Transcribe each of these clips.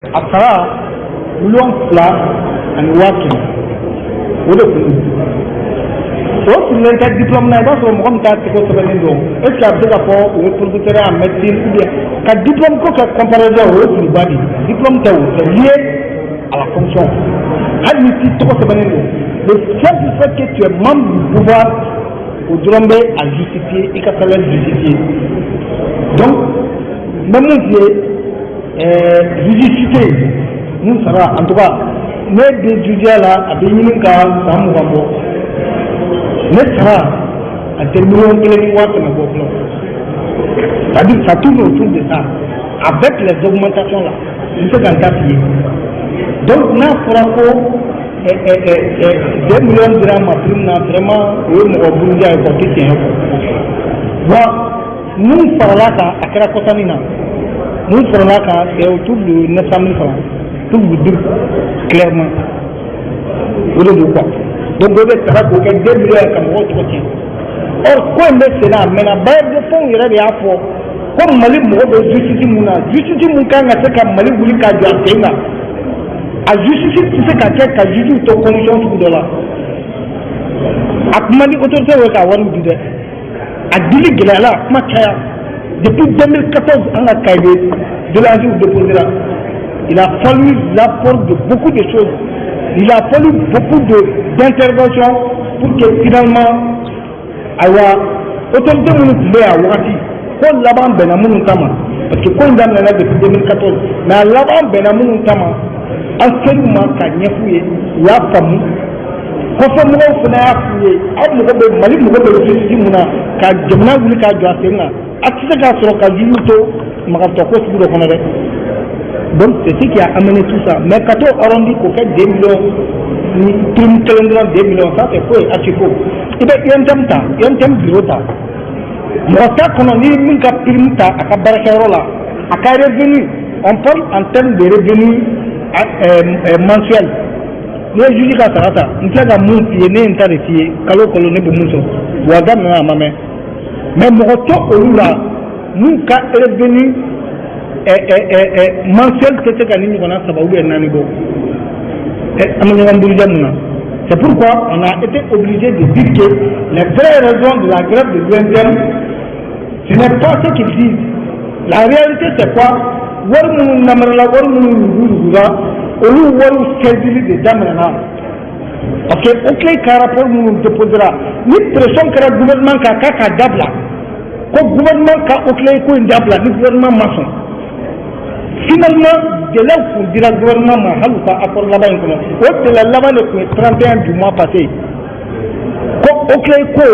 A sara 2,100,000, o de kun don. O sirilen tɛ diplôme na. I b'a sɔrɔ mɔgɔ min t'a tɛgɛ sɛbɛnnen don, est ce que a bɛ se k'a fɔ o ye professeur en médecine ou bien ka diplôme ko kɛ comparaison? O ye filiba de ye. Diplôme tɛ, o c'est lié à la fonction. Hali ni t'i tɔgɔ sɛbɛnnen don, le simple fait que tu es membre du pouvoir, o dɔrɔn bɛ a justifier, i ka salaire justifier. Donc n bɛ mun f'i ye, juge mun sara, en tout cas ne bɛ jugeya la, a bɛ ɲini ka san 20 bɔ, ne sara a tɛ 1,100,000 bɔ fɔlɔ. C'est-à-dire, ça tourne autour de ça avec les augmentations là. N bɛ se ka n ta f'i ye. Donc n'a fɔra ko 2 millions dira ma prime na, vraiment o ye mɔgɔ buruja ye quoi, o tɛ tiɲɛ ye quoi. Wa mun farala kan, a kɛra kɔsani na, mun farala kan, c'est autour de 900 000 francs, pour vous dire clairement. O de don quoi. Donc o bɛ sara k'o kɛ 2 millions ye ka mɔgɔw tɔgɔ tiɲɛ. Or ko in bɛ sen na, a mɛnna. Bailleur de fonds yɛrɛ de y'a fɔ ko Mali mɔgɔ bɛ justice mun na, justice mun kan ka se ka Mali wuli k'a jɔ a sen kan, a justice tɛ se ka kɛ ka juge to condition sugu dɔ la. A kuma ni autorité ye k'a wariw di dɛ, a dili gɛlɛyala, a kuma caya. Depuis 2014, an ka cahier de doléances déposé la. Il a fallu l'apport de beaucoup de choses, il a fallu beaucoup de d'interventions pour que finalement, ayiwa, autorité minnu tun bɛ yan a wagati, ko laban bɛnna minnu ta ma, parce que ko in daminɛna depuis 2014, mais a laban bɛnna minnu ta ma, an ser'u ma ka ɲɛf'u ye, u y'a faamu. Kɔfɛ mɔgɔw fana y'a f'u ye: aw mago bɛ, Mali mago bɛ justice mun na ka jamana wuli k'a jɔ a sen kan, a tɛ se k'a sɔrɔ ka juge to magatɔ ko sugu dɔ kɔnɔ dɛ. Donc c'est ce qui a amené tout ça. Mais ka t'o arrondi k'o kɛ 2 millions ni prime kelen dɔrɔn, 2 millions, ça c'est faux et archi faux. I bɛ UNTM ta, UNTM bureau ta, mɔgɔ t'a kɔnɔ ni min ka prime ta a ka baarakɛyɔrɔ la, a ka revenu, on parle en termes de revenu mensuel. N'i ye juge ka sara ta, n filɛ ka mun f'i ye, ne ye n ta de f'i ye, kalo o kalo ne bɛ mun sɔrɔ, wa daminɛ a ma mɛn. Mais mɔgɔ tɛ olu la mun ka revenu mensuel tɛ se ka ni ɲɔgɔnna saba ou bien naani bɔ. An bɛ ɲɔgɔn buruja mun na? C'est pourquoi on a été obligé de dire que les vraies raisons de la grève de l'UNTM, ce n'est pas ce qu'ils disent. La réalité, c'est quoi? Wari minnu namarala, wari minnu yuruguyurugura, olu wariw saisili de daminɛna, parce que OCLEI ka rapport minnu déposera ni pression kɛra gouvernement kan k'a k'a dabila, ko gouvernement ka OCLEI ko in dabila, ni gouvernement ma sɔn, finalement délai kun dira gouvernement ma hali u ka accord laban in kɔnɔ. O délai laban de tun ye 31 du mois passé, ko OCLEI ko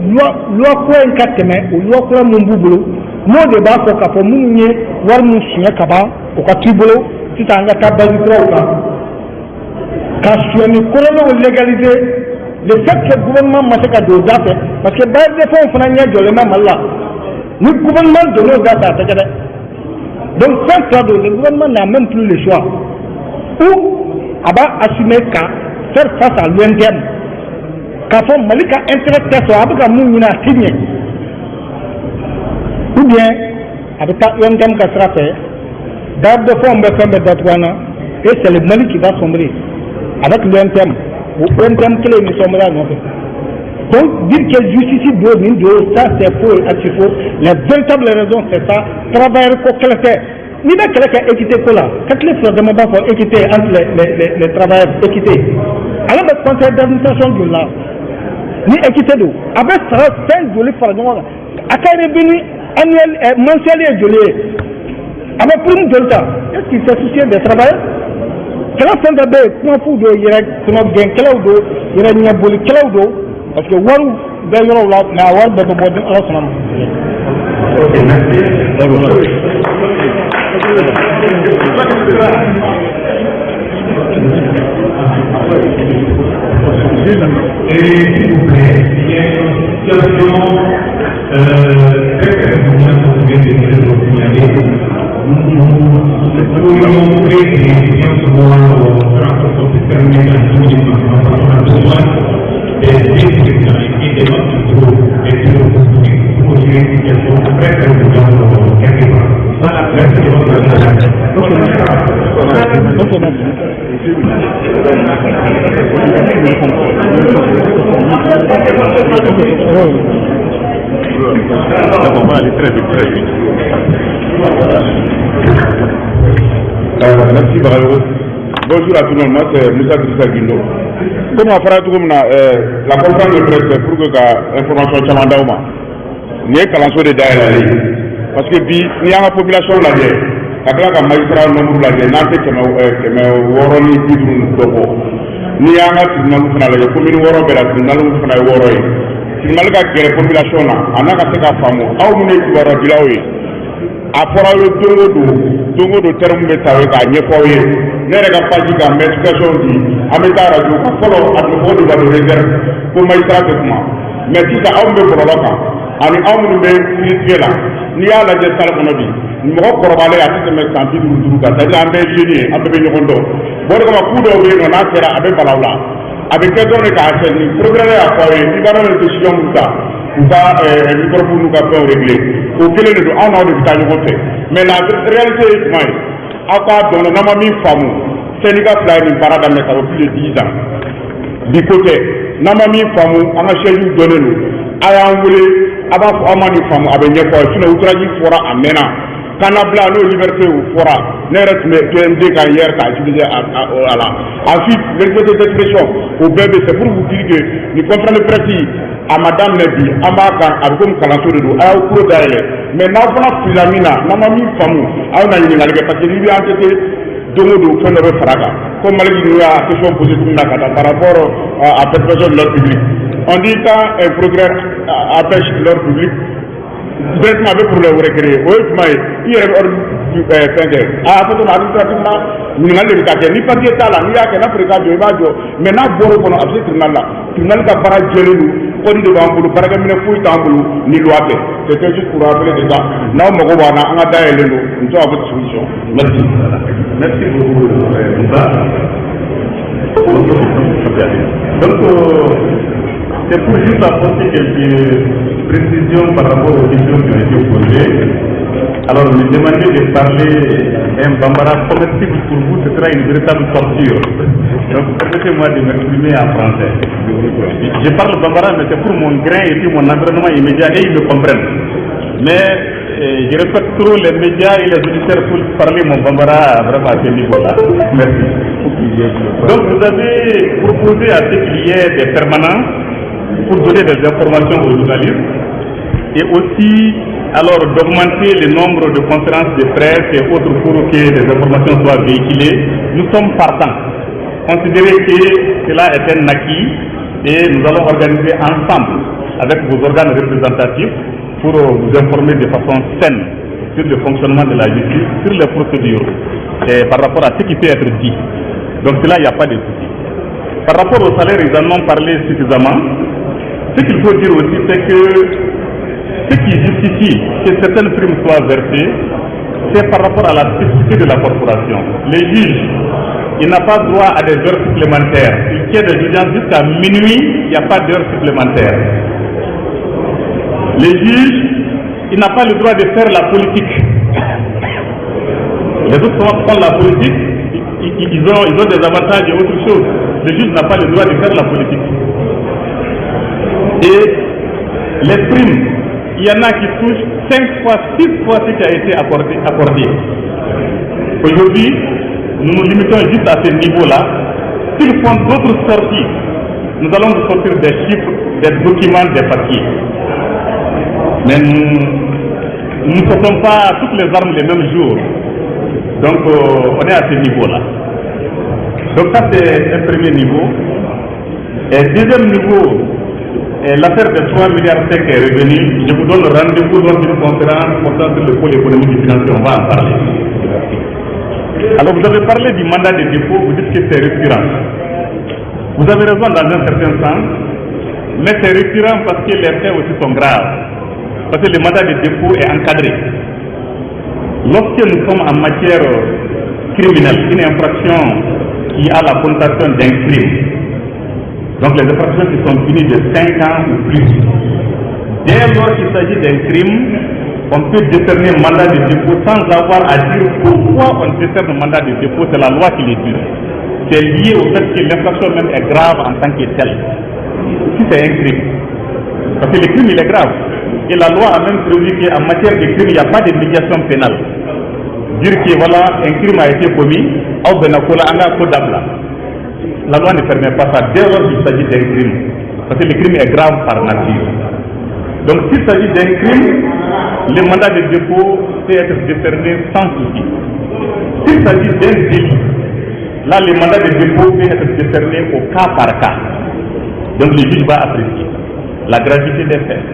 loi kura in ka tɛmɛ. O loi kura mun b'u bolo, n'o de b'a fɔ k'a fɔ minnu ye wari min suɲɛ ka ban, o ka t'i bolo sisan, an ka taa base kuraw kan ka sonyani kɔrɔlenw légaliser. Le fait que gouvernement ma se ka don o da fɛ, parce que bailleur de fonds fana ɲɛ jɔlen bɛ Mali la, ni gouvernement donn'o da fɛ, a tɛ kɛ dɛ. Donc fɛn fila don, le gouvernement n'a même plus le choix: ou a b'a assumer ka faire face à l'UNTM, k'a fɔ Mali ka intérêt tɛ sɔrɔ, a bɛ ka mun ɲini a ti ɲɛ, ou bien a bɛ taa UNTM ka sira fɛ, bailleur de fonds bɛ fɛn bɛɛ datugu an na, et c'est le Mali qui va sombrer avec l'UNTM. O UNTM kelen in bɛ sombrer a nɔfɛ. Donc dire que justice don nin don, ça c'est faux et archi faux. Les véritables raisons, c'est ça. Travailleur ko kɛlɛ tɛ. N'i bɛ kɛlɛ kɛ équité ko la, ka tile fila dama b'a fɔ équité entre les travailleurs, équité, ale bɛ conseil d'administration joli la? Ni équité don, a bɛ sara fɛn joli fara ɲɔgɔn kan? A ka revenu annuel, mensuel ye joli ye? A bɛ prime joli ta? Est-ce qu'il s'est soucié des travailleurs? Kɛlɛ fɛn fɛn bɛ yen, kuma fu don, yɛrɛ kɔnɔ gɛn kɛlɛw don, yɛrɛ ɲɛboli kɛlɛw don, parce que wariw bɛ yɔrɔw la, mais a wari bɛɛ bɛ bɔ ni Ala sɔnna ma. Ok, merci. Et s'il vous plaît, il y a une situation très pertinente qu'on vient de nous signaler. Nous pourrions créer des étudiants pour renforcer terminer dans le parce qu'on a besoin des étudiants et des membres du bureau, des bureaux pour gérer une situation très pertinente quelque part. Voilà, merci de votre attention. Donc on va aller très vite, très vite. Merci Bagayogo. Bonjour à tout le monde, moi c'est Moussa Drissa Guindo. Comme a fɔra cogo min na, la conférence de presse, c'est pour que ka information caman d'aw ma. Nin ye kalanso de dayɛlɛlen ye. Parce que bi, n'i y'an ka population lajɛ, ka tila ka magistrat nombre lajɛ, n'an tɛ 650 ni dɔ bɔ. N'i y'an ka tribunal fana lajɛ, commune 6 bɛɛ la, tribunal fana ye 6 ye. Tribunal ka gɛrɛ population na, a n'a ka se ka faamu. Aw minnu ye kibaruya dilaw ye, a fɔra aw ye don o don, don o don, terme bɛ ta aw ye k'a ɲɛfɔ aw ye. Ne yɛrɛ ka page kan, n bɛ explication di. An bɛ taa radio kan. Fɔlɔ, a tun bɛ fɔ ko débat de réserve, ko magistrat tɛ kuma. Mais sisan, aw min bɛ bɔlɔlɔ kan ani aw minnu bɛ kiiritigɛ la, n'i y'a lajɛ salle kɔnɔ bi, mɔgɔ kɔrɔbalen a tɛ tɛmɛ san 55 kan. C'est à dire an bɛɛ ye jeunes ye, an bɛɛ bɛ ɲɔgɔn dɔn. Bon, o de kama, ku dɔw bɛ yen nɔ, n'a kɛra, a bɛ bala aw la, a bɛ kɛ dɔrɔn de k'a kɛ. Ni procureur y'a fɔ aw ye, i b'a dɔn, décision mun ta, k'u ka microbe n'u ka fɛnw réglé, o kelen de don. Anw n'aw de bɛ taa ɲɔgɔn fɛ. Mais la réalité ye jumɛn ye? Aw k'a dɔn, n'aw ma min faamu, syndicat fila ye nin baara daminɛ, ça fait plus de 10 ans. Bi ko tɛ. N'aw ma min faamu, an ka siège dɔnnen don, a y'an wele, a b'a fɔ aw ma nin faamu, a bɛ ɲɛfɔ aw ye. Sinon outrage fɔra a mɛnna, kannabila n'o liberté o fɔra. Ne yɛrɛ tun bɛ PMD kan hier k'a utiliser a la. Ensuite, liberté d'expression, o bɛɛ bɛ. C'est pour vous dire que nin conférence de presse, a ma daminɛ bi, an b'a kan, a bɛ komi kalanso de don. A y'aw tulo dayɛlɛ. Mais n'aw fana filila min na, n'aw ma min faamu, aw na ɲininkali kɛ, parce que n'i bɛ enquêter, don o don fɛn dɔ bɛ fara a kan. Comme Malick ninnu y'a question posée cogo min na ka taa par rapport à perturbation de l'ordre public, on dit quand un procureur empêche l'ordre public, directement a bɛ problème wɛrɛ créer. O ye jumɛn ye? I yɛrɛ bɛ ordre fɛn kɛ a fɔ cogo min, administrativement, ɲininkali de bɛ taa kɛ. Ni papier t'a la, n'i y'a kɛ, n'a fɔra i k'a jɔ, i b'a jɔ. Mais n'a bɔr'o kɔnɔ, a bɛ se tribunal la. Tribunal ka baara jɛlen don, code de b'an bolo, baarakɛminɛ foyi t'an bolo ni loi tɛ. C'était juste pour rappeler déjà, n'aw mago b'an na, an ka dayɛlɛlen don, nous sommes à votre disposition. Merci. Merci beaucoup, Moussa. Donc, c'est pour juste apporter quelques précisions par rapport aux questions qui ont été posées. Alors, me demander de parler un bambara comestible pour vous, ce sera une véritable torture. Donc, permettez-moi de m'exprimer en français. Je parle bambara, mais c'est pour mon grain et puis mon environnement immédiat, et ils me comprennent. Mais je respecte trop les médias et les auditeurs pour parler mon bambara vraiment à ce niveau-là. Merci. Donc, vous avez proposé à ce qu'il y ait des permanents pour donner des informations aux journalistes et aussi alors d'augmenter le nombre de conférences de presse et autres pour que des informations soient véhiculées. Nous sommes partants. Considérez que cela est un acquis et nous allons organiser ensemble avec vos organes représentatifs pour vous informer de façon saine sur le fonctionnement de la justice, sur les procédures et par rapport à ce qui peut être dit. Donc cela, il n'y a pas de souci. Par rapport au salaire, ils en ont parlé suffisamment. Ce qu'il faut dire aussi, c'est que ce qui justifie que certaines primes soient versées, c'est par rapport à la spécificité de la corporation. Les juges, il n'a pas droit à des heures supplémentaires. Il tient des audiences jusqu'à minuit, il n'y a pas d'heures supplémentaires. Les juges, il n'a pas le droit de faire la politique. Les autres font la politique, ils ont des avantages et autre chose. Le juge n'a pas le droit de faire la politique. Et les primes, il y en a qui touchent 5 fois, 6 fois ce qui a été accordé. Aujourd'hui, nous nous limitons juste à ce niveau-là. S'ils font d'autres sorties, nous allons nous sortir des chiffres, des documents, des papiers. Mais nous ne sortons pas toutes les armes les mêmes jours. Donc, on est à ce niveau-là. Donc, ça, c'est un premier niveau. Et deuxième niveau, l'affaire des 3 milliards 5 est revenue. Je vous donne rendez-vous lors d'une conférence portant sur le pôle économique et financier. On va en parler. Alors, vous avez parlé du mandat de dépôt, vous dites que c'est récurrent. Vous avez raison dans un certain sens, mais c'est récurrent parce que les faits aussi sont graves. Parce que le mandat de dépôt est encadré. Lorsque nous sommes en matière criminelle, une infraction qui a la connotation d'un crime, donc les infractions qui sont punies de 5 ans ou plus, dès lors qu'il s'agit d'un crime, on peut décerner mandat de dépôt sans avoir à dire pourquoi on décerne mandat de dépôt, c'est la loi qui le dit. C'est lié au fait que l'infraction même est grave en tant que telle. Si c'est un crime. Parce que le crime, il est grave. Et la loi a même prévu qu'en matière de crime, il n'y a pas de médiation pénale. Dire que voilà, un crime a été commis, aw bɛnna ko la, an ka ko dabila. La loi ne permet pas ça dès lors qu'il s'agit d'un crime. Parce que le crime est grave par nature. Donc s'il s'agit d'un crime, le mandat de dépôt peut être décerné sans souci. S'il s'agit d'un délit, là le mandat de dépôt peut être décerné au cas par cas. Donc le juge va apprécier la gravité des faits.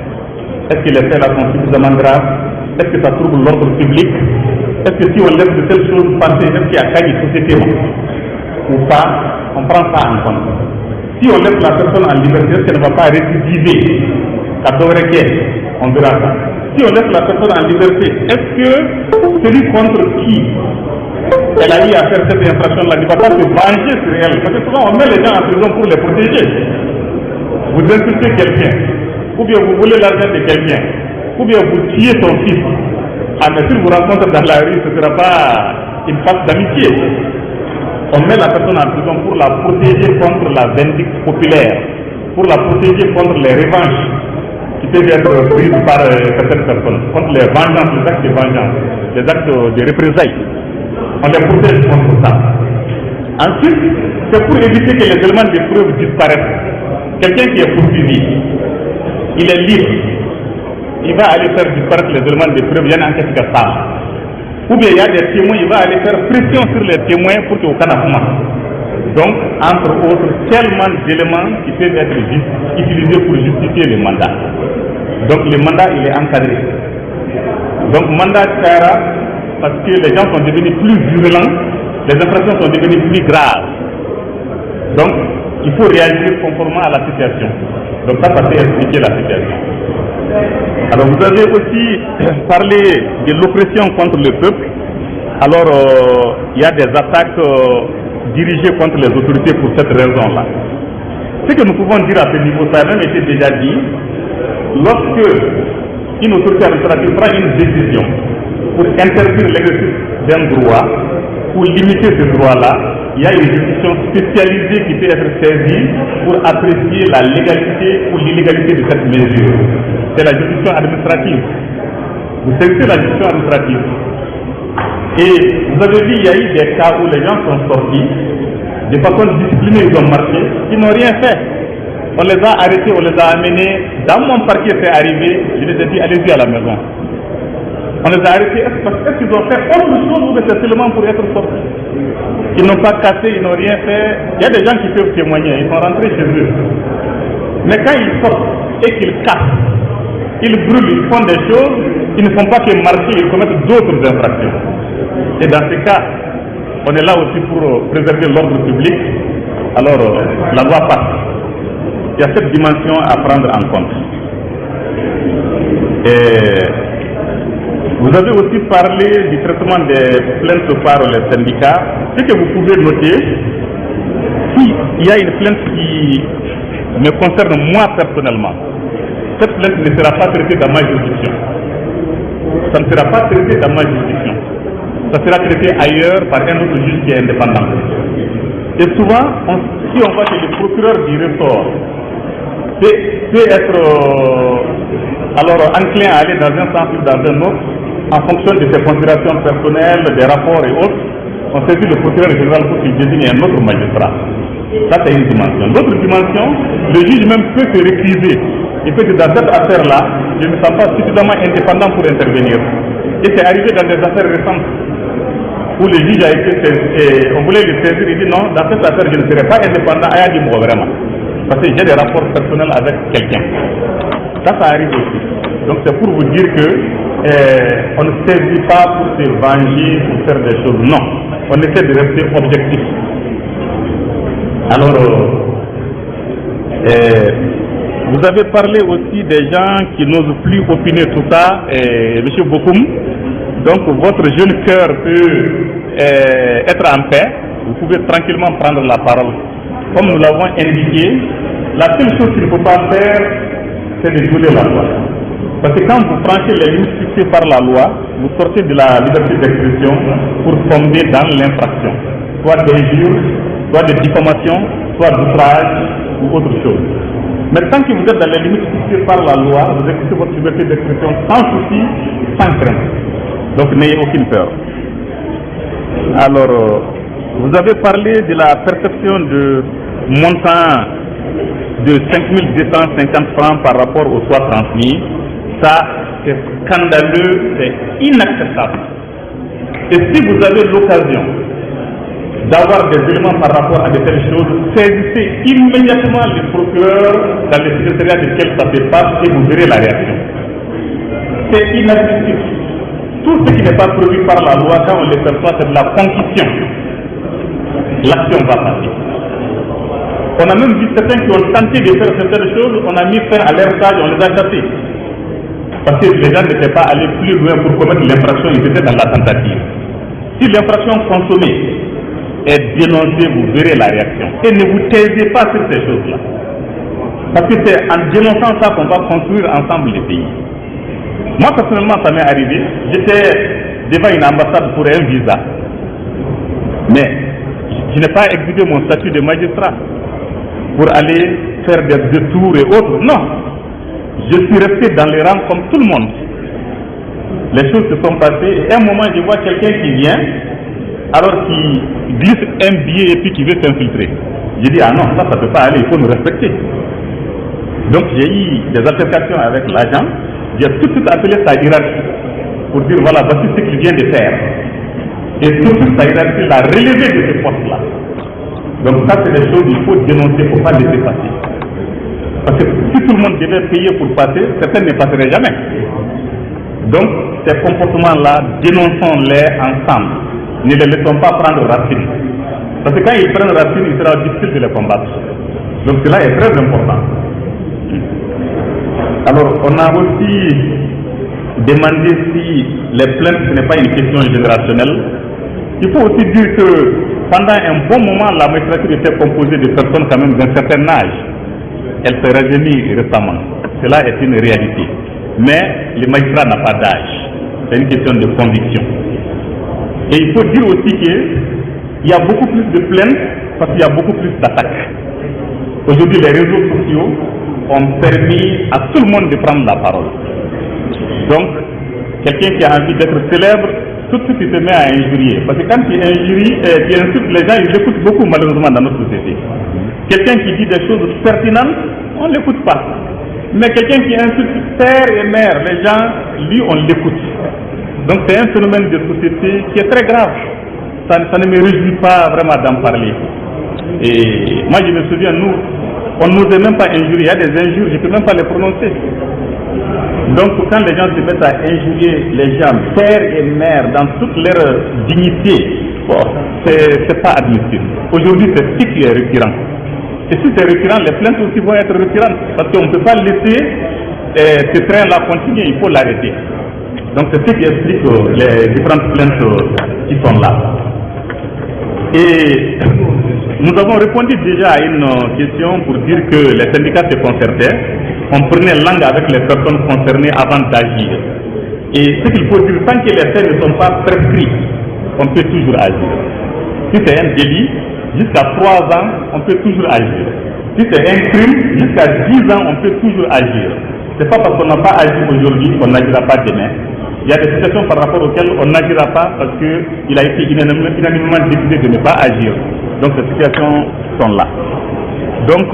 Est-ce que les faits là sont suffisamment graves? Est-ce que ça trouble l'ordre public? Est-ce que si on laisse de telles choses passer, est-ce qu'il y a cas de société ou pas? On prend ça en compte. Si on laisse la personne en liberté, est-ce qu'elle ne va pas récidiver? On verra ça. Si on laisse la personne en liberté, est-ce que celui contre qui elle a eu à faire cette infraction-là ne va pas se venger sur elle? Parce que souvent on met les gens en prison pour les protéger. Vous insultez quelqu'un, ou bien vous volez l'argent de quelqu'un, ou bien vous tuez son fils. Ah, mais s'il vous rencontre dans la rue, ce ne sera pas une face d'amitié. On met la personne en prison pour la protéger contre la vindicte populaire, pour la protéger contre les revanches qui peuvent être prises par certaines personnes, contre les vengeances, les actes de vengeance, les actes de représailles. On les protège contre ça. Ensuite, c'est pour éviter que les éléments de preuve disparaissent. Quelqu'un qui est poursuivi, il est libre. Il va aller faire disparaître les éléments de preuve, il y a une enquête qui ça. Ou bien il y a des témoins, il va aller faire pression sur les témoins pour que u kana kuma. Donc, entre autres, tellement d'éléments qui peuvent être utilisés pour justifier le mandat. Donc, le mandat, il est encadré. Donc, mandat cayara parce que les gens sont devenus plus virulents, les infractions sont devenues plus graves. Donc, il faut réagir conformément à la situation. Donc, ça peut expliquer la situation. Alors, vous avez aussi parlé de l'oppression contre le peuple. Alors, il y a des attaques dirigées contre les autorités pour cette raison-là. Ce que nous pouvons dire à ce niveau, ça a même été déjà dit, lorsque une autorité administrative prend une décision pour interdire l'exercice d'un droit, pour limiter ce droit-là, il y a une juridiction spécialisée qui peut être saisie pour apprécier la légalité ou l'illégalité de cette mesure. C'est la juridiction administrative. Vous saisissez la juridiction administrative. Et vous avez vu, il y a eu des cas où les gens sont sortis, de façon disciplinée, ils ont marché, ils n'ont rien fait. On les a arrêtés, on les a amenés. Dans mon parquet, c'est arrivé, je les ai dit, allez-y à la maison. On les a arrêtés, est-ce qu'ils ont fait autre chose ou c'est seulement pour être sortis? Ils n'ont pas cassé, ils n'ont rien fait. Il y a des gens qui peuvent témoigner, ils sont rentrés chez eux. Mais quand ils sortent et qu'ils cassent, ils brûlent, ils font des choses, ils ne font pas que marcher, ils commettent d'autres infractions. Et dans ce cas, on est là aussi pour préserver l'ordre public. Alors, la loi passe. Il y a cette dimension à prendre en compte. Et vous avez aussi parlé du traitement des plaintes par les syndicats. Ce que vous pouvez noter, s'il y a une plainte qui me concerne moi personnellement, cette plainte ne sera pas traitée dans ma juridiction. Ça ne sera pas traité dans ma juridiction. Ça sera traité ailleurs par un autre juge qui est indépendant. Et souvent, si on voit que le procureur du ressort peut être alors enclin à aller dans un sens ou dans un autre, en fonction de ses considérations personnelles, des rapports et autres, on saisit le procureur général pour qu'il désigne un autre magistrat. Ça, c'est une dimension. L'autre dimension, le juge même peut se récuser. Il peut dire, dans cette affaire-là, je ne me sens pas suffisamment indépendant pour intervenir. Et c'est arrivé dans des affaires récentes où le juge a été saisi, on voulait le saisir, il dit non, dans cette affaire, je ne serai pas indépendant, a y'a di vraiment. Parce que j'ai des rapports personnels avec quelqu'un. Ça arrive aussi. Donc c'est pour vous dire que on ne saisit pas pour se venger, pour faire des choses. Non. On essaie de rester objectif. Alors, vous avez parlé aussi des gens qui n'osent plus opiner tout ça, et M. Bokoum. Donc votre jeune cœur peut être en paix. Vous pouvez tranquillement prendre la parole. Comme nous l'avons indiqué, la seule chose qu'il ne faut pas faire, c'est de violer la loi. Parce que quand vous francissez les limites fixées par la loi, vous sortez de la liberté d'expression pour tomber dans l'infraction, soit d'injure, soit de diffamation, soit d'outrage ou autre chose. Mais tant que vous êtes dans les limites fixées par la loi, vous exercez votre liberté d'expression sans souci, sans crainte. Donc n'ayez aucune peur. Alors, vous avez parlé de la perception de montant de 5250 francs par rapport au soins transmis. Ça, c'est scandaleux, c'est inacceptable. Et si vous avez l'occasion d'avoir des éléments par rapport à de telles choses, saisissez immédiatement le procureur dans le secrétariat duquel ça se passe et vous verrez la réaction. C'est inadmissible. Tout ce qui n'est pas prévu par la loi, quand on le perçoit, c'est de la concussion. L'action va passer. On a même vu certains qui ont tenté de faire certaines choses, on a mis fin à leur stage, on les a chassés. Parce que les gens n'étaient pas allés plus loin pour commettre l'infraction, ils étaient dans la tentative. Si l'infraction consommée est dénoncée, vous verrez la réaction. Et ne vous taisez pas sur ces choses-là. Parce que c'est en dénonçant ça qu'on va construire ensemble le pays. Moi, personnellement, ça m'est arrivé. J'étais devant une ambassade pour un visa. Mais je n'ai pas exhibé mon statut de magistrat pour aller faire des détours et autres. Non. Je suis resté dans les rangs comme tout le monde. Les choses se sont passées et à un moment, je vois quelqu'un qui vient, alors qui glisse un billet et puis qui veut s'infiltrer. J'ai dit, ah non, ça ne peut pas aller, il faut nous respecter. Donc j'ai eu des altercations avec l'agent. J'ai tout de suite appelé sa hiérarchie pour dire, voilà, voici ce qu'il vient de faire. Et tout de suite, sa hiérarchie l'a relevé de ce poste-là. Donc ça, c'est des choses qu'il faut dénoncer, il ne faut pas laisser passer. Parce que si tout le monde devait payer pour passer, certains ne passeraient jamais. Donc, ces comportements-là, dénonçons-les ensemble. Ne les laissons pas prendre racine. Parce que quand ils prennent racine, il sera difficile de les combattre. Donc cela est très important. Alors, on a aussi demandé si les plaintes, ce n'est pas une question générationnelle. Il faut aussi dire que pendant un bon moment, la magistrature était composée de personnes quand même d'un certain âge. Elle s'est rajeunie récemment. Cela est une réalité. Mais le magistrat n'a pas d'âge. C'est une question de conviction. Et il faut dire aussi qu'il y a beaucoup plus de plaintes parce qu'il y a beaucoup plus d'attaques. Aujourd'hui, les réseaux sociaux ont permis à tout le monde de prendre la parole. Donc, quelqu'un qui a envie d'être célèbre, tout de suite il se met à injurier. Parce que quand tu injuries, tu insultes les gens, ils écoutent beaucoup malheureusement dans notre société. Quelqu'un qui dit des choses pertinentes, on ne l'écoute pas. Mais quelqu'un qui insulte père et mère, les gens, lui, on l'écoute. Donc c'est un phénomène de société qui est très grave. Ça ne me réjouit pas vraiment d'en parler. Et moi je me souviens, nous, on n'osait même pas injurier. Il y a des injures, je ne peux même pas les prononcer. Donc quand les gens se mettent à injurier les gens, père et mère, dans toute leur dignité, bon, c'est pas admissible. Aujourd'hui, c'est ce qui est récurrent. Et si c'est récurrent, les plaintes aussi vont être récurrentes. Parce qu'on ne peut pas laisser ce train-là continuer, il faut l'arrêter. Donc c'est ce qui explique les différentes plaintes qui sont là. Et nous avons répondu déjà à une question pour dire que les syndicats se concertaient. On prenait langue avec les personnes concernées avant d'agir. Et ce qu'il faut dire, tant que les faits ne sont pas prescrits, on peut toujours agir. Si c'est un délit, jusqu'à 3 ans, on peut toujours agir. Si c'est un crime, jusqu'à 10 ans, on peut toujours agir. Ce n'est pas parce qu'on n'a pas agi aujourd'hui qu'on n'agira pas demain. Il y a des situations par rapport auxquelles on n'agira pas parce qu'il a été unanimement décidé de ne pas agir. Donc ces situations sont là. Donc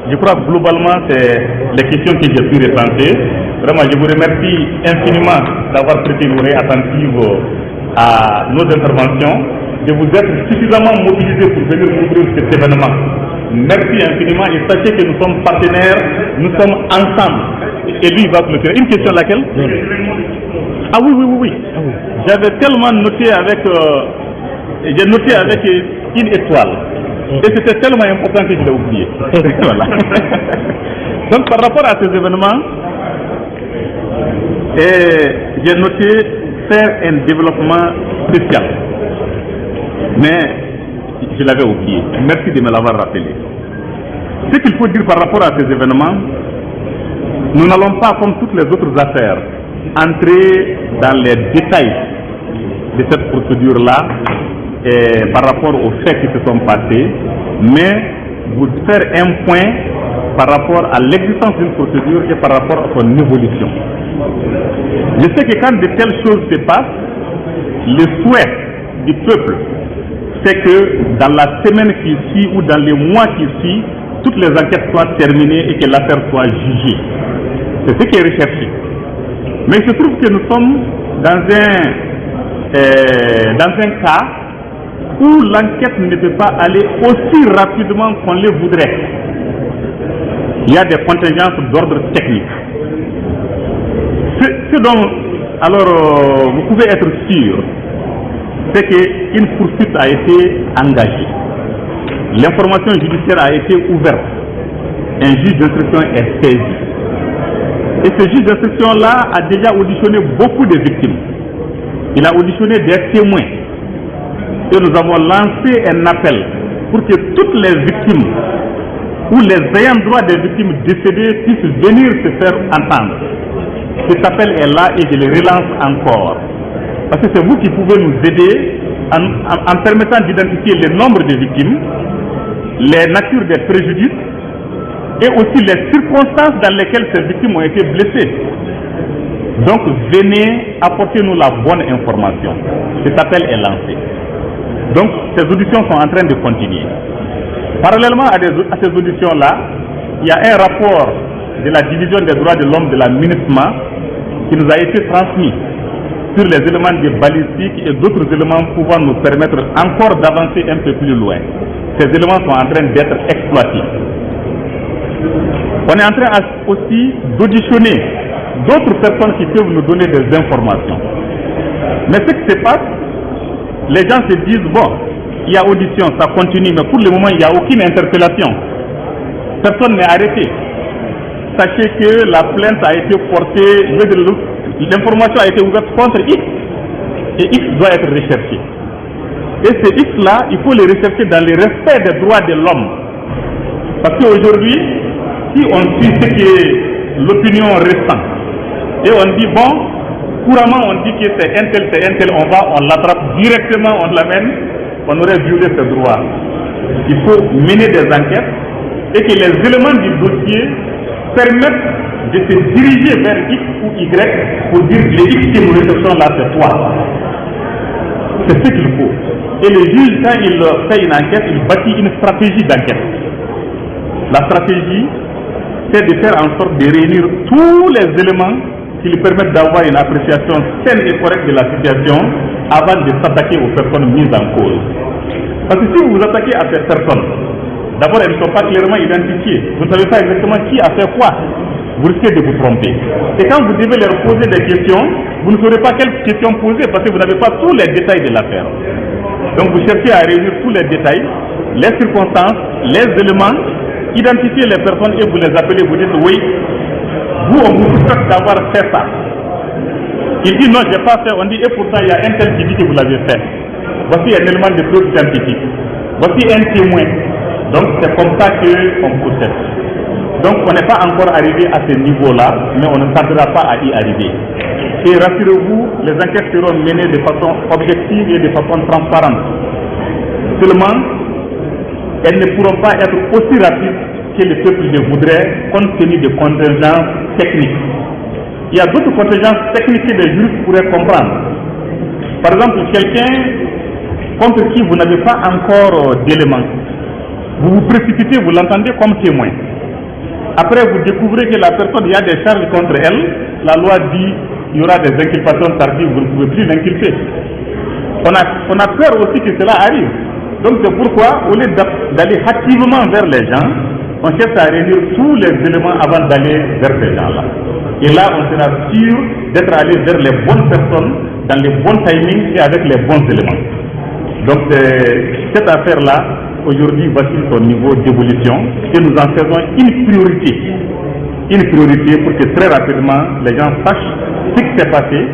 je crois que globalement c'est les questions que j'ai pu recenser. Vraiment je vous remercie infiniment d'avoir prêté une oreille attentive à nos interventions, de vous être suffisamment mobilisés pour venir couvrir cet événement. Merci infiniment et sachez que nous sommes partenaires, nous sommes ensemble. Et lui, il va clôturer. Une question laquelle? Ah oui, oui, oui, oui. J'avais tellement noté avec... j'ai noté avec une étoile. Et c'était tellement important que je l'ai oublié. Voilà. Donc par rapport à ces événements, j'ai noté faire un développement spécial. Mais je l'avais oublié. Merci de me l'avoir rappelé. Ce qu'il faut dire par rapport à ces événements, nous n'allons pas, comme toutes les autres affaires, entrer dans les détails de cette procédure-là et par rapport aux faits qui se sont passés, mais vous faire un point par par rapport à l'existence d'une procédure et par rapport à son évolution. Je sais que quand de telles choses se passent, le souhait du peuple, c'est que dans la semaine qui suit ou dans les mois qui suivent, toutes les enquêtes soient terminées et que l'affaire soit jugée. C'est ce qui est recherché. Mais il se trouve que nous sommes dans un cas où l'enquête ne peut pas aller aussi rapidement qu'on le voudrait. Il y a des contingences d'ordre technique. Ce dont alors vous pouvez être sûr, c'est qu'une poursuite a été engagée. L'information judiciaire a été ouverte. Un juge d'instruction est saisi. Et ce juge d'instruction-là a déjà auditionné beaucoup de victimes. Il a auditionné des témoins. Et nous avons lancé un appel pour que toutes les victimes ou les ayants droit des victimes décédées puissent venir se faire entendre. Cet appel est là et je le relance encore. Parce que c'est vous qui pouvez nous aider en permettant d'identifier le nombre de victimes, les natures des préjudices et aussi les circonstances dans lesquelles ces victimes ont été blessées. Donc venez apporter-nous la bonne information. Cet appel est lancé. Donc ces auditions sont en train de continuer. Parallèlement à ces auditions-là, il y a un rapport de la division des droits de l'homme de la MINUSMA qui nous a été transmis sur les éléments de balistique et d'autres éléments pouvant nous permettre encore d'avancer un peu plus loin. Ces éléments sont en train d'être exploités. On est en train aussi d'auditionner d'autres personnes qui peuvent nous donner des informations. Mais ce qui se passe, les gens se disent, bon, il y a audition, ça continue, mais pour le moment, il n'y a aucune interpellation. Personne n'est arrêté. Sachez que la plainte a été portée, l'information a été ouverte contre X, et X doit être recherché. Et ce X-là, il faut le rechercher dans le respect des droits de l'homme. Parce qu'aujourd'hui, si on suit ce que l'opinion ressent, et on dit, bon, couramment on dit que c'est un tel, on va, on l'attrape directement, on l'amène, on aurait violé ses droits. Il faut mener des enquêtes et que les éléments du dossier permettent de se diriger vers X ou Y pour dire les X que nous recherchons là, c'est toi. C'est ce qu'il faut. Et le juge, quand il fait une enquête, il bâtit une stratégie d'enquête. La stratégie, c'est de faire en sorte de réunir tous les éléments qui lui permettent d'avoir une appréciation saine et correcte de la situation avant de s'attaquer aux personnes mises en cause. Parce que si vous vous attaquez à ces personnes, d'abord elles ne sont pas clairement identifiées. Vous ne savez pas exactement qui a fait quoi. Vous risquez de vous tromper. Et quand vous devez leur poser des questions, vous ne saurez pas quelles questions poser parce que vous n'avez pas tous les détails de l'affaire. Donc vous cherchez à réunir tous les détails, les circonstances, les éléments, identifier les personnes et vous les appelez, vous dites oui, vous on vous suspecte d'avoir fait ça. Il dit non, je n'ai pas fait. On dit et pourtant il y a un tel qui dit que vous l'avez fait. Voici un élément de preuve scientifique. Voici un témoin. Donc c'est comme ça qu'on procède. Donc on n'est pas encore arrivé à ce niveau-là, mais on ne tardera pas à y arriver. Et rassurez-vous, les enquêtes seront menées de façon objective et de façon transparente. Seulement, elles ne pourront pas être aussi rapides que le peuple le voudrait, compte tenu des contingences techniques. Il y a d'autres contingences techniques que les juristes pourraient comprendre. Par exemple, quelqu'un contre qui vous n'avez pas encore d'éléments, vous vous précipitez, vous l'entendez comme témoin. Après, vous découvrez que la personne, il y a des charges contre elle. La loi dit il y aura des inculpations tardives, vous ne pouvez plus l'inculper. On a peur aussi que cela arrive. Donc c'est pourquoi, au lieu d'aller activement vers les gens, on cherche à réunir tous les éléments avant d'aller vers ces gens-là. Et là, on sera sûr d'être allé vers les bonnes personnes, dans les bons timings et avec les bons éléments. Donc cette affaire-là, aujourd'hui, voici son niveau d'évolution et nous en faisons une priorité. Une priorité pour que très rapidement, les gens sachent ce qui s'est passé,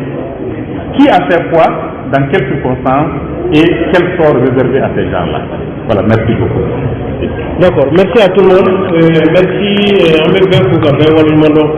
qui a fait quoi, dans quelles circonstances et quel sort réservé à ces gens-là. Voilà, merci beaucoup. D'accord, merci à tout le monde. Merci, an bɛ bɛɛ fo ka bɛɛ waleɲuman dɔn.